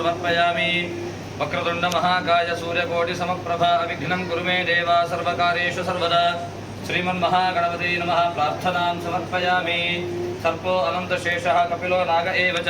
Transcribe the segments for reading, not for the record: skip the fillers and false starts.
ಸಮರ್ಪಯಾಮಿ. ವಕ್ರತುಂಡ ಮಹಾಕಾಯ ಸೂರ್ಯಕೋಟಿ ಸಮಪ್ರಭಾ, ಅವಿಘ್ನಂ ಕುರು ಮೇ ದೇವ ಸರ್ವಕಾರ್ಯೇಷು ಸರ್ವದಾ. ಶ್ರೀಮನ್ಮಹಾಗಣಪತಿ ನಮಃ. ಪ್ರಾರ್ಥನಾಂ ಸಮರ್ಪಯಾಮಿ. ಸರ್ಪೋ ಅನಂತಶೇಷಃ ಕಪಿಲೋ ನಾಗ ಏವ ಚ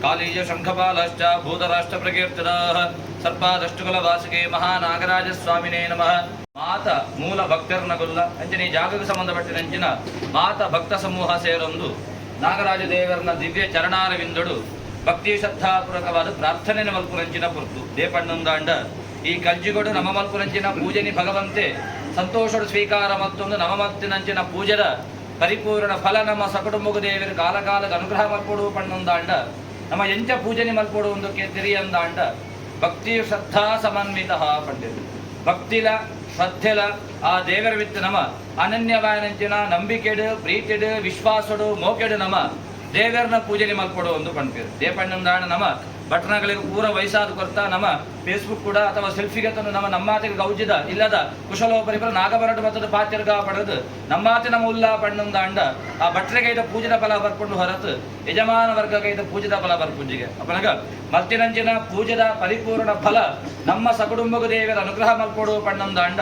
ಕಾಲೀಯ ಶಂಖಪಾಲಶ್ಚ ಭೂತರಾಷ್ಟ್ರ ಪ್ರಕೀರ್ತಿತಾಃ. ಸರ್ಪಾದಷ್ಟುಕುಲವಾಸಿಗೆ ಮಹಾನಾಗರಾಜ ಸ್ವಾಮಿನೇ ನಮಃ. ಮಾತ ಮೂಲ ಭಕ್ತರ್ನಗುಲ್ಲ ಅಂಚನೆ ಈ ಜಾಗಕ್ಕೆ ಸಂಬಂಧಪಟ್ಟಿನಂಚಿನ ಮಾತ ಭಕ್ತ ಸಮೂಹ ಸೇರೊಂದು ನಾಗರಾಜ ದೇವರನ ದಿವ್ಯ ಚರಣಾರವಿಂದಡು ಭಕ್ತಿ ಶ್ರದ್ಧಾಪೂರ್ವಕವಾದ ಪ್ರಾರ್ಥನೆ ಮಲ್ಪುನಂಚಿನ ಪೊರ್ತು. ದೇಪಣ್ಣುಂದಾಂಡ, ಈ ಕಲ್ಜಿಗೊಡು ನಮ ಮಲ್ಪುನಂಚಿನ ಪೂಜೆನಿ ಭಗವಂತೆ ಸಂತೋಷಡು ಸ್ವೀಕಾರ ಮತ್ತೊಂದು ನಮ ಮಲ್ತಿನಂಚಿನ ಪೂಜೆದ ಪರಿಪೂರ್ಣ ಫಲ ನಮ್ಮ ಸಕುಟುಂಬಗ ದೇವರು ಕಾಲಕಾಲದ ಅನುಗ್ರಹ ಮಲ್ಪೊಡು ಪಣ್ಣುಂದಾಂಡ, ನಮ್ಮ ಎಂಚ ಪೂಜೆನಿ ಮಲ್ಪೊಡು ಒಂದು ತೆರಿಯಂದಾಂಡ, ಭಕ್ತಿ ಶ್ರದ್ಧಾ ಸಮನ್ವಿತ ಪಂಡಿತು. ಭಕ್ತಿಲ ಶ್ರದ್ಧೆಲ ಆ ದೇವರ ವಿತ್ತು ನಮ ಅನನ್ಯವಾಯನಂಚಿನ ನಂಬಿಕೆಡು, ಪ್ರೀತಿಡು, ವಿಶ್ವಾಸಡು, ಮೋಕೆಡು ನಮ ದೇವರನ ಪೂಜೆನೆ ಮಲ್ಪೊಡು ಒಂದು ಪಣ್ಪೇರು. ದೇಪಣ್ಣಂದಾಣ, ನಮ ಭಟ್ನಗಳಿಗೆ ಪೂರ ವಯಸ್ಸಾದ ಕೊರ್ತ ನಮ್ಮ ಫೇಸ್ಬುಕ್ ಕೂಡ ಅಥವಾ ಸೆಲ್ಫಿಗೆ ತಂದು ನಮ್ಮ ನಮ್ಮಾತಿಗೆ ಗೌಜಿದ ಇಲ್ಲದ ಕುಶಲೋಪರಿಪರ ನಾಗಬರಡು ಮತ್ತದ ಪಾತಿರ್ಗ ಪಡೆದು ನಮ್ಮಾತಿ ನಮ್ಮ ಉಲ್ಲಾ ಪಣ್ಣುಂದಾಂಡ, ಆ ಭಟ್ರೆಗೈದ ಪೂಜೆದ ಫಲ ಬರ್ಕೊಂಡು ಹೊರತು ಯಜಮಾನ ವರ್ಗಗೈದ ಪೂಜೆದ ಫಲ ಬರ್ಪುಂಜಿಗೆ. ಅಪನಗ ಮಲ್ತಿನಂಚಿನ ಪೂಜೆದ ಪರಿಪೂರ್ಣ ಫಲ ನಮ್ಮ ಸಕುಟುಂಬಗ ದೇವರ ಅನುಗ್ರಹ ಮಲ್ಪೊಡು ಪಣ್ಣುಂದಾಂಡ,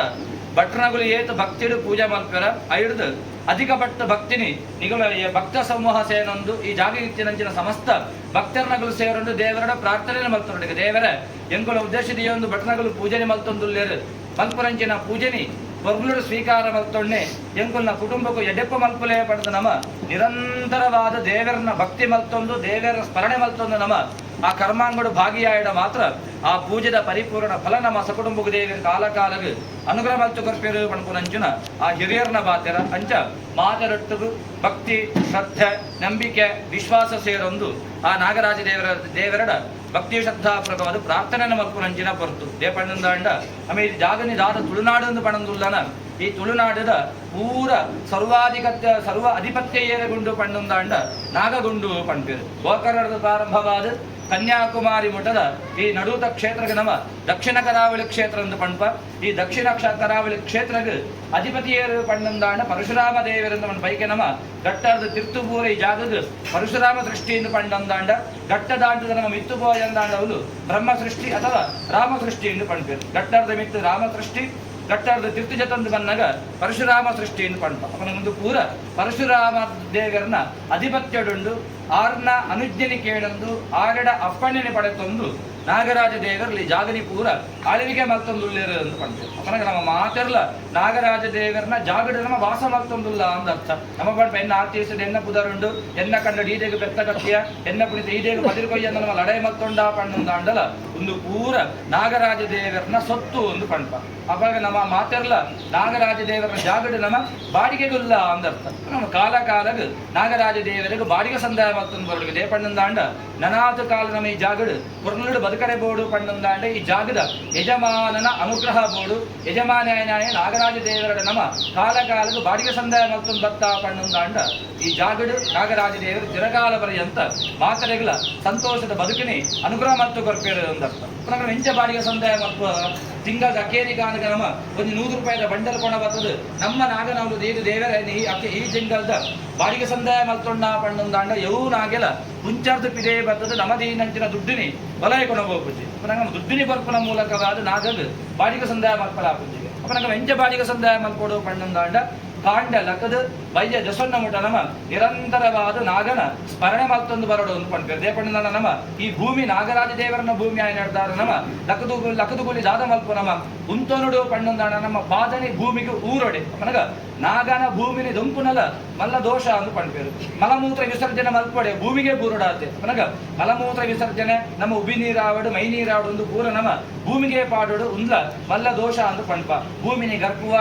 ಭಟ್ರನಗುಲು ಏತು ಭಕ್ತಿಡು ಪೂಜೆ ಮಲ್ಪೆರ, ಐಡ್ದು ಅಧಿಕ ಭಕ್ತ ಭಕ್ತಿನಿ ನಿಗಮ ಈ ಭಕ್ತ ಸಮೂಹ ಸೇನೊಂದು ಈ ಜಾಗ ಇತ್ತಿನಂಚಿನ ಸಮಸ್ತ ಭಕ್ತರ್ನಗುಲು ಸೇರೊಂದು ದೇವರ ಪ್ರಾರ್ಥನೆ ಮಲ್ತೊಂಡು, ದೇವರ ಎಂಕುಲ ಉದ್ದೇಶ ಒಂದು ಭಟ್ನಗುಲು ಪೂಜನೆ ಮಲ್ತೊಂದುಲ್ಲೇರು, ಮಲ್ಪುರಂಚಿನ ಪೂಜೆನಿ ಪೊರ್ಲುಡು ಸ್ವೀಕಾರ ಮಲ್ತೊಣ್ಣೆ ಎಂಕುಲ್ನ ಕುಟುಂಬಕ್ಕೂ ಎಡೆಪ್ಪ ಮಲ್ಪುಲೇ ಪಡೆದ ನಮ ನಿರಂತರವಾದ ದೇವರನ್ನ ಭಕ್ತಿ ಮಲ್ತೊಂದು, ದೇವರ ಸ್ಮರಣೆ ಮಲ್ತೊಂದು ನಮ ಆ ಕರ್ಮಾಂಗಡು ಭಾಗಿಯಾಯಡ ಮಾತ್ರ ಆ ಪೂಜೆದ ಪರಿಪೂರ್ಣ ಫಲ ನಮ್ಮ ಸಕುಟುಂಬకు ದೇವಿನ ಕಾಲ ಕಾಲಗ ಅನುಗ್ರಹ ಮಲ್ತು ಕೊರ್ಪೇರು ಪಣಪುನಂಚುನ ಆ ಹಿರಿಯರ್ನ ಬಾತೆರ. ಅಂಚ ಮಾತರೊಟ್ಟುಗು ಭಕ್ತಿ, ಶ್ರದ್ಧೆ, ನಂಬಿಕೆ, ವಿಶ್ವಾಸ ಸೇರೊಂದು ಆ ನಾಗರಾಜ ದೇವರ ದೇವರಡ ಭಕ್ತಿ ಶ್ರದ್ಧಾಪೂರ್ವಕವಾದ ಪ್ರಾರ್ಥನೆ ಮಲ್ಪುನಂಚಿನ ಪೊರ್ತು. ದೇಪಣ್ಣಂದಾಂಡ, ಆಮೇಲೆ ಜಾಗನಿ ದಾದ ತುಳುನಾಡು ಎಂದು ಪಣಂದುಲ್ಲನ, ಈ ತುಳುನಾಡದ ಪೂರ ಸರ್ವಾಧಿಕತ್ಯ ಸರ್ವ ಅಧಿಪತ್ಯ ಏರಗುಂಡು ಪಣ್ಣುಂದಾಂಡ ನಾಗಗುಂಡು ಪಣ್ಪೇರು. ಗೋಕರ್ಣದ ಪ್ರಾರಂಭವಾದ ಕನ್ಯಾಕುಮಾರಿ ಮಠದ ಈ ನಡುತ ಕ್ಷೇತ್ರಕ್ಕೆ ನಮ ದಕ್ಷಿಣ ಕರಾವಳಿ ಕ್ಷೇತ್ರ ಎಂದು ಪಣ್ಪ. ಈ ದಕ್ಷಿಣ ಕರಾವಳಿ ಕ್ಷೇತ್ರಗ್ ಅಧಿಪತಿಯರು ಪಣ್ಣಂದಾಂಡ ಪರಶುರಾಮ ದೇವರೆಂದು ಮನ್ ಬೈಕೆ ನಮ ಘಟ್ಟದ ತಿರ್ತುಪೂರ ಈ ಜಾಗದ ಪರಶುರಾಮ ಸೃಷ್ಟಿಯಿಂದ ಪಂಡಂದಾಂಡ, ಘಟ್ಟ ದಾಂಟದ ನಮ್ಮ ಮಿತ್ತು ಪೋಯಂದಾಂಡ ಅವಳು ಬ್ರಹ್ಮ ಸೃಷ್ಟಿ ಅಥವಾ ರಾಮ ಸೃಷ್ಟಿ ಎಂದು ಪಣ್ಪೇರು. ಘಟ್ಟದ ಮಿತ್ತು ರಾಮ ಸೃಷ್ಟಿ, ಘಟ್ಟದ ತಿರ್ತು ಜತಂದು ಬಂದಾಗ ಪರಶುರಾಮ ಸೃಷ್ಟಿ ಎಂದು ಪಣ್ಪ. ಅವನ ಮುಂದೆ ಪೂರ ಪರಶುರಾಮ ದೇವರನ್ನ ಅಧಿಪತ್ಯಡುಂಡು. ಆರ್ನ ಅನುಜ್ಞೆನಿ ಕೇಳಂದು, ಆರಡ ಅಪ್ಪಣೆನೆ ಪಡೆತೊಂದು ನಾಗರಾಜ ದೇವರಲ್ಲಿ ಜಾಗನಿ ಪೂರ ಆಳ್ವಿಕೆ ಮಲ್ತೊಂದುಲ್ಲೇರು ಅಂತ ಪಂಡ್ರು. ಅಪನಗ ನಮ್ಮ ಮಾತೆರ್ಲ ನಾಗರಾಜ ದೇವರನ್ನ ಜಾಗಡ ನಮ್ಮ ವಾಸ ಮಲ್ತೊಂದುಲ್ಲ ಅಂದ ಅರ್ಥ. ನಮ್ಮ ಪಂಪ ಎನ್ನ ಆರ್ತಿಸದ ಎನ್ನ ಪುದರುಂಡು, ಎನ್ನ ಕಂಡ ಈದೆಗೆ ಬೆತ್ತ ಕಟ್ಟಿಯ, ಎನ್ನ ಪುಣಿತ ಈದೆಗೆ ಪದಿರು ನಮ್ಮ ಲಡೈ ಮಲ್ತೊಂಡ ಪಣ್ಣುಂದಾಂಡಲ, ಒಂದು ಪೂರ ನಾಗರಾಜ ದೇವರನ್ನ ಸೊತ್ತು ಒಂದು ಪಣ್ಪ. ಅವಾಗ ನಮ್ಮ ಮಾತೆರ್ಲ ನಾಗರಾಜ ದೇವರ ಜಾಗಡು ನಮ್ಮ ಬಾಡಿಗೆಗುಲ್ಲ ಅಂದ ಅರ್ಥ. ನಮ್ಮ ಕಾಲ ಕಾಲಗ ನಾಗರಾಜ ದೇವರಿಗೆ ಬಾಡಿಗೆ ಸಂದಾಯ ಮತ್ತೊಂದು ಬರಡು. ದೇಪಣ್ಣಂದಾಂಡ, ನನಾದ ಕಾಲ ನಮ್ಮ ಈ ಜಾಗಡು ಪೊರ್ನುಡು ಬದುಕರೆ ಬೋಡು ಪಣ್ಣಂದಾಂಡ, ಈ ಜಾಗದ ಯಜಮಾನನ ಅನುಗ್ರಹ ಬೋಡು. ಯಜಮಾನ ನಾಗರಾಜ ದೇವರ ನಮ ಕಾಲ ಕಾಲದ ಬಾಡಿಗೆ ಸಂದಾಯ ಮತ್ತೊಂದು ಬತ್ತ ಪಣ್ಣಂದಾಂಡ, ಈ ಜಾಗಡು ನಾಗರಾಜ ದೇವರು ಚಿರಕಾಲ ಪರ್ಯಂತ ಮಾತರೆಗಳ ಸಂತೋಷದ ಬದುಕಿನಿ ಅನುಗ್ರಹ ಮತ್ತು ಕೊರ್ಪೇರು ಅಂದರ್ಥ. ಪುನಃ ಎಂಚ ಬಾಡಿಗೆ ಸಂದಾಯ ಮಲ್ಪ? ತಿಂಗಳ ಅಕೇರಿ ಕಾನಗ ನಮ ಒಂದು 100 ರೂಪಾಯಿದ ಬಂಡಲ್ ಕೊಣ ಬರ್ತದೆ. ನಮ್ಮ ನಾಗನವರು ದೇದು ದೇವರ ಈ ಅಕ್ಕೆ ಈ ತಿಂಗಳದ ಬಾಡಿಗೆ ಸಂದಾಯ ಮಲ್ತೊಂಡ ಪಣ್ಣುಂದಾಂಡ, ಯವು ನಾಗೆಲ ಪುಂಚಾರ್ದ ಪಿದೆ ಬರ್ತದೆ. ನಮದೀನಂಚಿನ ದುಡ್ಡಿನಿ ಬಲಯ ಕೊಣ ಹೋಗುಜಿ. ಪುನಃ ನಮ್ಮ ದುಡ್ಡಿನಿ ಬರ್ಪುನ ಮೂಲಕವಾದ ನಾಗಗ್ ಬಾಡಿಗೆ ಸಂದಾಯ ಮಲ್ಪಲ ಪುಂಜಿಗೆ. ಅಪ್ಪ ಎಂಚ ಬಾಡಿಗೆ ಸಂದಾಯ ಮಲ್ಪೊಡು ಪಣ್ಣುಂದಾಂಡ, ಕಾಂಡ ಲಕದ ವೈದ್ಯ ಜಸೊನ್ನ ಮುಟ ನಮ ನಿರಂತರವಾದ ನಾಗನ ಸ್ಮರಣೆ ಮಲ್ತೊಂದು ಬರಡು ಒಂದು ಪಣ್ಪೇರು. ದೇಪಣ್ಣ ನಮ ಈ ಭೂಮಿ ನಾಗರಾಜ ದೇವರನ್ನ ಭೂಮಿ ಆಯ ನಡ್ದಾರ. ನಮ ಲಕದು ಲಕದುಗುಲಿ ದಾದ ಮಲ್ಪ ನಮ ಉಂತೊನುಡು ಪಣ್ಣುಂದಾಣ, ನಮ್ಮ ಪಾದನಿ ಭೂಮಿಗೆ ಊರೊಡೆ. ಅಪನಗ ನಾಗನ ಭೂಮಿನಿ ದೊಂಪುನಲ ಮಲ್ಲ ದೋಷ ಅಂದು ಪಣ್ಪೇರು. ಮಲಮೂತ್ರ ವಿಸರ್ಜನೆ ಮಲ್ಪಡೆ, ಭೂಮಿಗೆ ಬೂರುಡಾತೆ. ಅಪನಗ ಮಲಮೂತ್ರ ವಿಸರ್ಜನೆ ನಮ್ಮ ಉಬಿ ನೀರಾವಡು, ಮೈ ನೀರಾವಡು ಒಂದು ಪೂರ ನಮ್ಮ ಭೂಮಿಗೆ ಪಾಡೋಡು ಉಂದ್ಲ ಮಲ್ಲ ದೋಷ ಅಂದು ಪಣ್ಪ. ಭೂಮಿನಿ ಗರ್ಪುವ,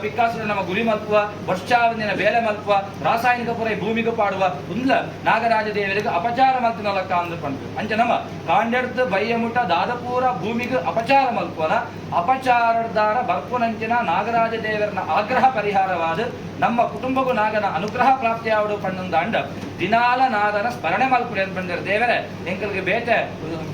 ಪಿಕ್ಕಾಸುರ ನಮ್ಮ ಗುರಿ ಮಲ್ಪುವ, ವರ್ಷಾವಂದಿನ ಬೇಲೆ ಮಲ್ಪುವ, ರಾಸಾಯನಿಕ ಪುರ ಈ ಭೂಮಿಗೆ ಪಾಡುವ ಉಂದ್ಲ ನಾಗರಾಜ ದೇವರಿಗೆ ಅಪಚಾರ ಮಲ್ತಿನಲಕ್ಕ ಅಂದು ಪಣ್ಪು. ಅಂಚ ನಮ್ಮ ಕಾಂಡೆಡ್ದು ಬಯ್ಯ ಮುಟ ದಾದಪೂರ ಭೂಮಿಗೆ ಅಪಚಾರ ಮಲ್ಪುವನ, ಅಪಚಾರದಾರ ಬರ್ಪುನಂಚಿನ ನಾಗರಾಜ ದೇವರನ ಆಗ್ರಹ ಪರಿಹಾರವಾದ ನಮ್ಮ ಕುಟುಂಬಗೂ ನಾಗನ ಅನುಗ್ರಹ ಪ್ರಾಪ್ತಿಯಾವಡು ಪಣ್ಣುಂದಾಂಡ, ದಿನಾಲ ನಾಗನ ಸ್ಮರಣೆ ಮಲ್ಪುಡಿ ಅಂತ ಬಂದಿರ. ದೇವರೇ, ಎಂಕಲ್ಗೆ ಬೇತೆ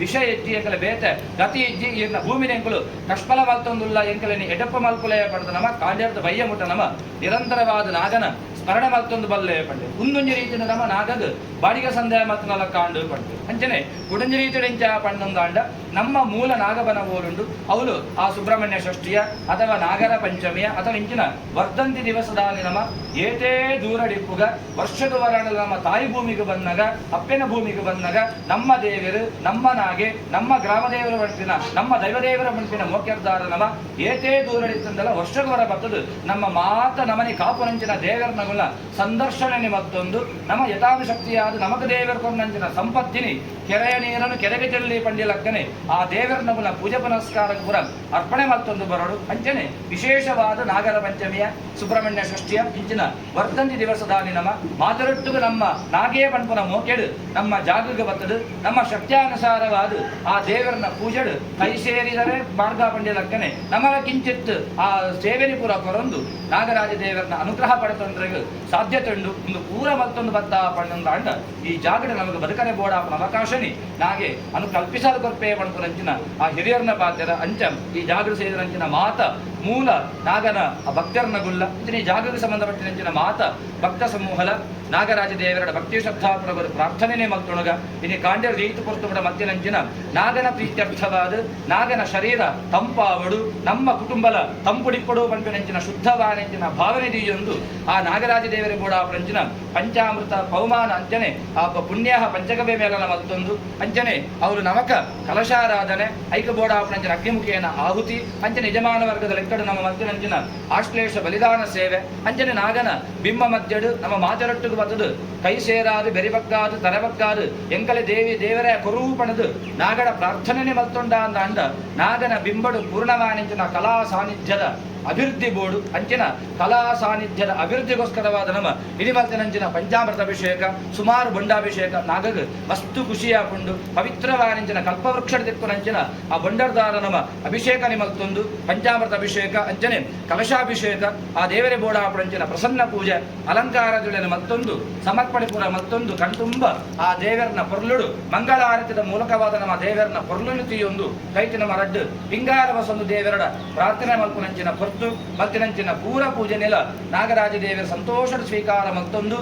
ವಿಷಯ ಎಜ್ಜಿ, ಎಂಕಲ ಬೇತೆ ಗತಿ ಎಜ್ಜಿ, ಇರ್ನ ಭೂಮಿನ ಎಂಕುಲು ಕಷ್ಪಲ ಮಲ್ತೊಂದುಲ್ಲ, ಎಂಕలని ಎಡಪ್ಪ ಮಲ್ಪುಲೆ ಪಡೆದ ನಮ್ಮ ಕಾಂಡ್ಯರ್ದ ಬಯ್ಯ ಮುಟ ನಮ್ಮ ನಿರಂತರವಾದ ನಾಗನ ಸ್ಮರಣೆ. ಸ್ಮರಣೆ ಮಲ್ತೊಂದು ಬಲ್ಲೆ ಪಂಡೆ. ಉಂದೊಂಜಿ ರೀತಿಯ ನಮ್ಮ ನಾಗಗ್ ಬಾಡಿಗೆ ಸಂದಾಯ ಮಲ್ತನಲ ಕಾಂಡು ಪಂಡೆ. ಅಂಚನೆ ಕುಡಂಜಿ ರೀತಿಯ ಇಂಚ ಪಂಡೊಂದಾಂಡ ನಮ್ಮ ಮೂಲ ನಾಗಬನ ಓಲುಂಡು ಅವಳು ಆ ಸುಬ್ರಹ್ಮಣ್ಯ ಷಷ್ಠಿಯ ಅಥವಾ ನಾಗರ ಪಂಚಮಿಯ ಅಥವಾ ಇಂಚಿನ ವರ್ಧಂತಿ ದಿವಸದಾನಿ ನಮ್ಮ ಏತೇ ದೂರಡಿಪ್ಪುಗ ವರ್ಷದ ವರಣ ನಮ್ಮ ತಾಯಿ ಭೂಮಿಗೆ ಬಂದಾಗ, ಅಪ್ಪನ ಭೂಮಿಗೆ ಬಂದಾಗ ನಮ್ಮ ದೇವರು, ನಮ್ಮ ನಾಗೆ, ನಮ್ಮ ಗ್ರಾಮ ದೇವರ ಬಂಪಿನ, ನಮ್ಮ ದೈವದೇವರ ಬಂಪಿನ ಮೋಕ್ಯರ್ದಾರ ನಮ್ಮ ಏತೇ ದೂರಡಿತ್ತಂದಲ್ಲ ವರ್ಷದ ವರ ಬರ್ತದೆ. ನಮ್ಮ ಮಾತ ನಮನಿ ಕಾಪುನಂಚಿನ ದೇವರನಗುಲ ಸಂದರ್ಶನೆ ಮತ್ತೊಂದು ನಮ್ಮ ಯಥಾಶಕ್ತಿಯಾದ ನಮಗ ದೇವರ ಕೊಂಡಂಚಿನ ಸಂಪತ್ತಿನಿ ಕೆರೆಯ ನೀರನ್ನು ಕೆರೆಗೆ ಚೆಲ್ಲಿ ಪಂಡಿಲಕ್ಕನೆ ಆ ದೇವರನಗುಲ ಪೂಜೆ ಪುನಸ್ಕಾರ ಪುರ ಅರ್ಪಣೆ ಮತ್ತೊಂದು ಬರಡು. ಅಂಚನೆ ವಿಶೇಷವಾದ ನಾಗರ ಪಂಚಮಿಯ, ಸುಬ್ರಹ್ಮಣ್ಯ ಷಷ್ಠಿಯ ಇಂಚಿನ ವರ್ಧಂತಿ ದಿವಸದಾನಿ ನಮ್ಮ ಮಾತರೊಟ್ಟಿಗೆ ನಮ್ಮ ನಾಗೇ ಪನ್ಪುನ ಮೋಕೆಡು ನಮ್ಮ ಜಾಗಕ್ಕೆ ಬರ್ತದೆ. ನಮ್ಮ ಶಕ್ತ್ಯಾನುಸಾರವಾದ ಆ ದೇವರನ್ನ ಪೂಜೆಡು ಕೈ ಸೇರಿದರೆ ಮಾರ್ಗ ಪಂಡಿಲಕ್ಕನೆ ನಮಗ ಕಿಂಚಿತ್ ಆ ಸೇವೆನಿ ಪೂರ ಕೊರೊಂದು ನಾಗರಾಜ ದೇವರನ್ನ ಅನುಗ್ರಹ ಪಡೆತಂದ್ರೆ ಸಾಧ್ಯತೆ ಉಂಡು. ಒಂದು ಪೂರ ಮತ್ತೊಂದು ಬತ್ತ ಪಣ್ಣೊಂದು ಅಂಡ ಈ ಜಾಗಡೆ ನಮಗೆ ಬದುಕನೆ ಬೋಡಾಪನ ಅವಕಾಶನಿ ನಾಗೆ ಅನು ಕಲ್ಪಿಸಲು ಕೊರ್ಪೆ ಪಣಪುರಂಚಿನ ಆ ಹಿರಿಯರ್ನ ಪಾತ್ರ ಅಂಚ ಈ ಜಾಗೃ ಸೇರಿದಂಚಿನ ಮಾತ ಮೂಲ ನಾಗನ ಆ ಭಕ್ತರನ ಗುಲ್ಲ ಇಂಚಿನ ಈ ಜಾಗಕ್ಕೆ ಸಂಬಂಧಪಟ್ಟಿನಂಚಿನ ಮಾತ ಭಕ್ತ ಸಮೂಹಲ ನಾಗರಾಜ ದೇವರ ಭಕ್ತಿ ಶ್ರದ್ಧಾಪುರವರು ಪ್ರಾರ್ಥನೆನೇ ಮಲ್ತೊಣಗ ಇನಿ ಕಾಂಡ್ಯರ್ ರೀತು ಪೊರ್ತುಬಡ ಮಧ್ಯನಂಚಿನ ನಾಗನ ಪ್ರೀತ್ಯರ್ಥವಾದ ನಾಗನ ಶರೀರ ತಂಪಾವಡು ನಮ್ಮ ಕುಟುಂಬಲ ತಂಪುಡಿಪ್ಪಡು ಪನ್ಪಿನಂಚಿನ ಶುದ್ಧವಾನಂಚಿನ ಭಾವನೆ ದೀಯೊಂದು ಆ ನಾಗರಾಜ ದೇವರ ಕೂಡ ಪಂಚಿನ ಪಂಚಾಮೃತ ಪೌಮಾನ ಅಂಚನೆ ಆ ಪುಣ್ಯ ಪಂಚಗವ್ಯ ಮೇಲನ ಮತ್ತೊಂದು ಅಂಚನೆ ಅವರು ನಮಕ ಕಲಶಾರಾಧನೆ ಐಕ ಬೋಡಾಪನಂಚಿನ ಅಗ್ನಿಮುಖೇನ ಆಹುತಿ ಅಂಚನೆ ಯಜಮಾನ ವರ್ಗದ ಲೆಕ್ಕಡು ನಮ್ಮ ಮಧ್ಯನಂಚಿನ ಆಶ್ಲೇಷ ಬಲಿದಾನ ಸೇವೆ ಅಂಚನೆ ನಾಗನ ಬಿಂಬ ಮಧ್ಯಡು ನಮ್ಮ ಮಾತರೊಟ್ಟಿಗೆ ಬತ್ತದು ಕೈ ಸೇರಾದು ಬೆರಿಬಕ್ಕಾದು ತಲೆಬಕ್ಕಾದು ಎಂಕಲೆ ದೇವಿ ದೇವರ ಕೊರೂಪಣದು ನಾಗಡ ಪ್ರಾರ್ಥನೆ ಮಲ್ತೊಂಡ ಅಂದ ಅಂಡ ನಾಗನ ಬಿಂಬಡು ಪೂರ್ಣವಾನಿಂಚಿನ ಕಲಾ ಸಾನ್ನಿಧ್ಯದ ಅಭಿವೃದ್ಧಿ ಬೋರ್ಡು ಅಂಚಿನ ಕಲಾ ಸಾನ್ನಿಧ್ಯದ ಅಭಿವೃದ್ಧಿಗೋಸ್ಕರವಾದ ನಮ್ಮ ಇಡಿಮಲ್ತಿನಂಚಿನ ಪಂಚಾಮೃತ ಅಭಿಷೇಕ ಸುಮಾರು ಬೊಂಡಾಭಿಷೇಕ ನಾಗಗ್ ಮಸ್ತು ಖುಷಿಯಾಪುಂಡು ಪವಿತ್ರವಾನಿಂಚಿನ ಕಲ್ಪವೃಕ್ಷ ದಿಕ್ಕುನಂಚಿನ ಆ ಬೊಂಡರ್ದಾರ ನಮ್ಮ ಅಭಿಷೇಕ ನಿಮಲ್ತೊಂದು ಪಂಚಾಮೃತ ಅಭಿಷೇಕ ಅಂಚನೆ ಕಲಶಾಭಿಷೇಕ ಆ ದೇವರೇ ಬೋಡಾಪುಡಂಚಿನ ಪ್ರಸನ್ನ ಪೂಜೆ ಅಲಂಕಾರದುಳೆನ ಮತ್ತೊಂದು ಸಮರ್ಪಣೆ ಪೂರ ಮತ್ತೊಂದು ಕಣ್ತುಂಬ ಆ ದೇವರನ ಪೊರ್ಲುಡು ಮಂಗಳಾರತಿದ ಮೂಲಕವಾದ ನಮ್ಮ ದೇವರನ ಪೊರ್ಲುನು ತೀಯೊಂದು ಕೈತಿನ ಮರಡ್ಡು ಪಿಂಗಾರ ವಸಂದು ದೇವರಡ ಪ್ರಾರ್ಥನೆ ಮಲ್ಪುನಂಚಿನ ಪೊರ್ತು ಮತ್ತಿನಂಚಿನ ಪೂರ ಪೂಜೆ ನೆಲ ನಾಗರಾಜ ದೇವರ ಸಂತೋಷದ ಸ್ವೀಕಾರ ಮತ್ತೊಂದು.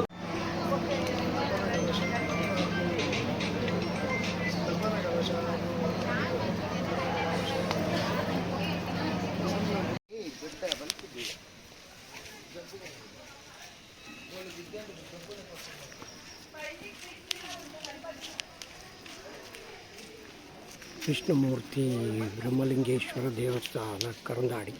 ವಿಷ್ಣುಮೂರ್ತಿ ಬ್ರಹ್ಮಲಿಂಗೇಶ್ವರ ದೇವಸ್ಥಾನ, ಕರಂದಾಡಿ.